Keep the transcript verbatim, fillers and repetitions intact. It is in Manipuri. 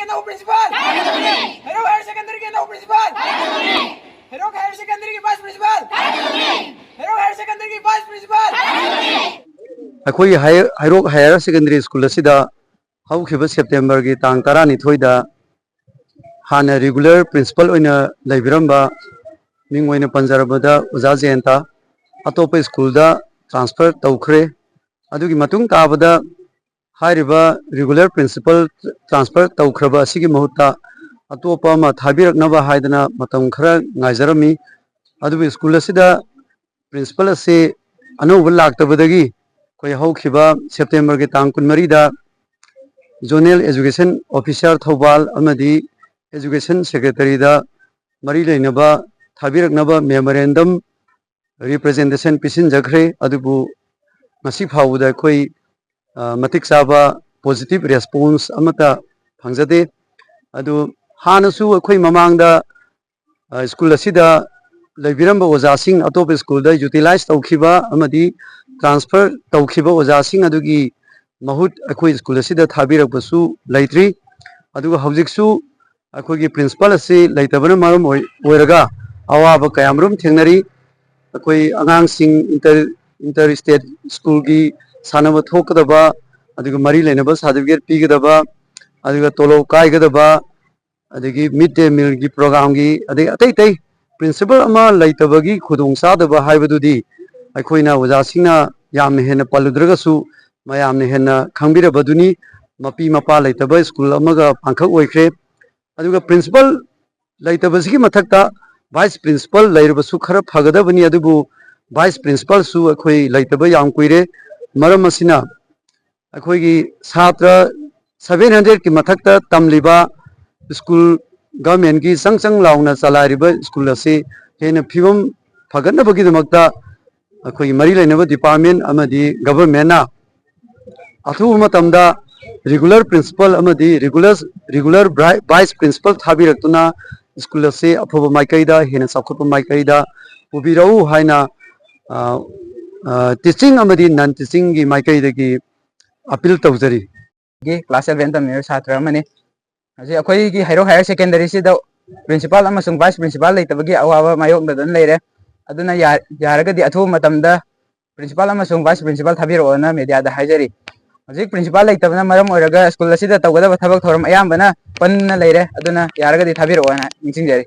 ꯑꯅꯧꯕ principal! ꯍꯩꯔꯣꯛ higher secondary ꯒꯤ ꯑꯅꯧꯕ principal! ꯍꯩꯔꯣꯛ higher secondary ꯒꯤ vice principal! ꯍꯩꯔꯣꯛ higher secondary ꯒꯤ vice principal! ꯑꯩꯈꯣꯏꯒꯤ ꯍꯩ-, ꯍꯩꯔꯣꯛ higher secondary school ꯑꯁꯤꯗ ꯍꯧꯈꯤꯕ September ꯒꯤ ꯇꯥꯡ ꯇꯔꯥꯅꯤꯊꯣꯏꯗ ꯍꯥꯟꯅ regular principal ꯑꯣꯏꯅ ꯂꯩꯕꯤꯔꯝꯕ, ꯃꯤꯡ ꯑꯣꯏꯅ ꯄꯟꯖꯔꯕꯗ ꯑꯣꯖꯥ ꯖꯌꯟꯇ, ꯑꯇꯣꯞꯄ school ꯗ transfer ꯇꯧꯈ꯭ꯔꯦ꯫ ꯑꯗꯨꯒꯤ ꯃꯇꯨꯡ ꯇꯥꯕꯗ ꯍꯥꯏꯔꯤꯕ regular principal transfer ꯇꯧꯈ꯭ꯔꯕ ꯑꯁꯤꯒꯤ ꯃꯍꯨꯠꯇ ꯑꯇꯣꯞꯄ ꯑꯃ ꯊꯥꯕꯤꯔꯛꯅꯕ ꯍꯥꯏꯗꯅ ꯃꯇꯝ ꯈꯔ ꯉꯥꯏꯖꯔꯝꯃꯤ꯫ ꯑꯗꯨꯕꯨ school ꯑꯁꯤꯗ principal ꯑꯁꯤ ꯑꯅꯧꯕ ꯂꯥꯛꯇꯕꯗꯒꯤ ꯑꯩꯈꯣꯏ ꯍꯧꯈꯤꯕ September ꯒꯤ ꯇꯥꯡ ꯀꯨꯟꯃꯔꯤꯗ zonal education officer ꯊꯧꯕꯥꯜ ꯑꯃꯗꯤ education secretary ꯗ ꯃꯔꯤ ꯂꯩꯅꯕ ꯊꯥꯕꯤꯔꯛꯅꯕ memorandum representation ꯄꯤꯁꯤꯟꯖꯈ꯭ꯔꯦ꯫ ꯑꯗꯨꯕꯨ ꯉꯁꯤ ꯐꯥꯎꯕꯗ ꯑꯩꯈꯣꯏ, ꯑ, ꯃꯇꯤꯛ ꯆꯥꯕ positive response ꯑꯃꯠꯇ ꯐꯪꯖꯗꯦ꯫ ꯑꯗꯨ ꯍꯥꯟꯅꯁꯨ ꯑꯩꯈꯣꯏ ꯃꯃꯥꯡꯗ, ꯑ, school ꯑꯁꯤꯗ ꯂꯩꯕꯤꯔꯝꯕ ꯑꯣꯖꯥꯁꯤꯡ ꯑꯇꯣꯞꯄ school ꯗ utilize ꯇꯧꯈꯤꯕ ꯑꯃꯗꯤ transfer ꯇꯧꯈꯤꯕ ꯑꯣꯖꯥꯁꯤꯡ ꯑꯗꯨꯒꯤ ꯃꯍꯨꯠ ꯑꯩꯈꯣꯏ school ꯑꯁꯤꯗ ꯊꯥꯕꯤꯔꯛꯄꯁꯨ ꯂꯩꯇ꯭ꯔꯤ꯫ ꯑꯗꯨꯒ ꯍꯧꯖꯤꯛꯁꯨ ꯑꯩꯈꯣꯏꯒꯤ principal ꯑꯁꯤ ꯂꯩꯇꯕꯅ ꯃꯔꯝ ꯑꯣꯏ-, ꯑꯣꯏꯔꯒ ꯑꯋꯥꯕ ꯀꯌꯥꯃꯔꯨꯝ ꯊꯦꯡꯅꯔꯤ꯫ ꯑꯩꯈꯣꯏ ꯑꯉꯥꯡꯁꯤꯡ inter, inter state school ꯒꯤ ꯁꯥꯟꯅꯕ ꯊꯣꯛꯀꯗꯕ, ꯑꯗꯨꯒ ꯃꯔꯤ ꯂꯩꯅꯕ certificate ꯄꯤꯒꯗꯕ, ꯑꯗꯨꯒ ꯇꯣꯂꯣꯞ ꯀꯥꯏꯒꯗꯕ, ꯑꯗꯒꯤ mid day meal ꯒꯤ program ꯒꯤ, ꯑꯗꯩ ꯑꯇꯩ ꯑꯇꯩ principal ꯑꯃ ꯂꯩꯇꯕꯒꯤ ꯈꯨꯗꯣꯡꯆꯥꯗꯕ ꯍꯥꯏꯕꯗꯨꯗꯤ ꯑꯩꯈꯣꯏꯅ ꯑꯣꯖꯥꯁꯤꯡꯅ ꯌꯥꯝꯅ ꯍꯦꯟꯅ ꯄꯜꯂꯨꯗ꯭ꯔꯒꯁꯨ ꯃꯌꯥꯝꯅ ꯍꯦꯟꯅ ꯈꯪꯕꯤꯔꯕꯗꯨꯅꯤ꯫ ꯃꯄꯤ ꯃꯄꯥ ꯂꯩꯇꯕ school ꯑꯃꯒ ꯄꯥꯡꯈꯛ ꯑꯣꯏꯈ꯭ꯔꯦ꯫ ꯑꯗꯨꯒ principal ꯂꯩꯇꯕꯁꯤꯒꯤ ꯃꯊꯛꯇ vice principal ꯂꯩꯔꯕꯁꯨ ꯈꯔ ꯐꯒꯗꯕꯅꯤ, ꯑꯗꯨꯕꯨ vice principal ꯁꯨ ꯑꯩꯈꯣꯏ ꯂꯩꯇꯕ ꯌꯥꯝ ꯀꯨꯏꯔꯦ꯫ ꯃꯔꯝ ꯑꯁꯤꯅ ꯑꯩꯈꯣꯏꯒꯤ ꯁꯥꯇ꯭ꯔ seven hundred ꯀꯤ ꯃꯊꯛꯇ ꯇꯝꯂꯤꯕ school, government ꯀꯤ ꯆꯪ ꯆꯪ ꯂꯥꯎꯅ ꯆꯂꯥꯏꯔꯤꯕ school ꯑꯁꯤ ꯍꯦꯟꯅ ꯐꯤꯕꯝ ꯐꯒꯠꯅꯕꯒꯤꯗꯃꯛꯇ ꯑꯩꯈꯣꯏꯒꯤ ꯃꯔꯤ ꯂꯩꯅꯕ department ꯑꯃꯗꯤ government ꯅ ꯑꯊꯨꯕ ꯃꯇꯝꯗ regular principal ꯑꯃꯗꯤ regular, regular bri-, vice principal ꯊꯥꯕꯤꯔꯛꯇꯨꯅ school ꯑꯁꯤ ꯑꯐꯕ ꯃꯥꯏꯀꯩꯗ, ꯍꯦꯟꯅ ꯆꯥꯎꯈꯠꯄ ꯃꯥꯏꯀꯩꯗ ꯄꯨꯕꯤꯔꯛꯎ ꯍꯥꯏꯅ, ꯑ, ꯑ, teaching ꯑꯃꯗꯤ non teaching ꯒꯤ ꯃꯥꯏꯀꯩꯗꯒꯤ appeal ꯇꯧꯖꯔꯤ꯫ ꯒꯤ class eleven ꯇꯝꯃꯤꯕ ꯁꯥꯇ꯭ꯔ ꯑꯃꯅꯤ꯫ ꯍꯧꯖꯤꯛ ꯑꯩꯈꯣꯏꯒꯤ ꯍꯩꯔꯣꯛ ꯍꯥꯌꯔ ꯁꯦꯀꯦꯟꯗꯔꯤꯁꯤꯗ ꯄ꯭ꯔꯤꯟꯁꯤꯄꯥꯜ ꯑꯃꯁꯨꯡ ꯚꯥꯏꯁ ꯄ꯭ꯔꯤꯟꯁꯤꯄꯥꯜ ꯂꯩꯇꯕꯒꯤ ꯑꯋꯥꯕ ꯃꯥꯌꯣꯛꯅꯗꯨꯅ ꯂꯩꯔꯦ꯫ ꯑꯗꯨꯅ ꯌꯥ-, ꯌꯥꯔꯒꯗꯤ ꯑꯊꯨꯕ ꯃꯇꯝꯗ ꯄ꯭ꯔꯤꯟꯁꯤꯄꯥꯜ ꯑꯃꯁꯨꯡ ꯚꯥꯏꯁ ꯄ꯭ꯔꯤꯟꯁꯤꯄꯥꯜ ꯊꯥꯕꯤꯔꯛꯑꯣꯅ ꯃꯦꯗꯤꯌꯥꯗ ꯍꯥꯏꯖꯔꯤ꯫ ꯍꯧꯖꯤꯛ ꯄ꯭ꯔꯤꯟꯁꯤꯄꯥꯜ ꯂꯩꯇꯕꯅ ꯃꯔꯝ ꯑꯣꯏꯔꯒ ꯁ꯭ꯀꯨꯜ ꯑꯁꯤꯗ ꯇꯧꯒꯗꯕ ꯊꯕꯛ ꯊꯧꯔꯝ ꯑꯌꯥꯝꯕꯅ ꯄꯟꯅ ꯂꯩꯔꯦ꯫ ꯑꯗꯨꯅ ꯌꯥꯔꯒꯗꯤ ꯊꯥꯕꯤꯔꯛꯑꯣꯅ ꯅꯤꯡꯁꯤꯡꯖꯔꯤ꯫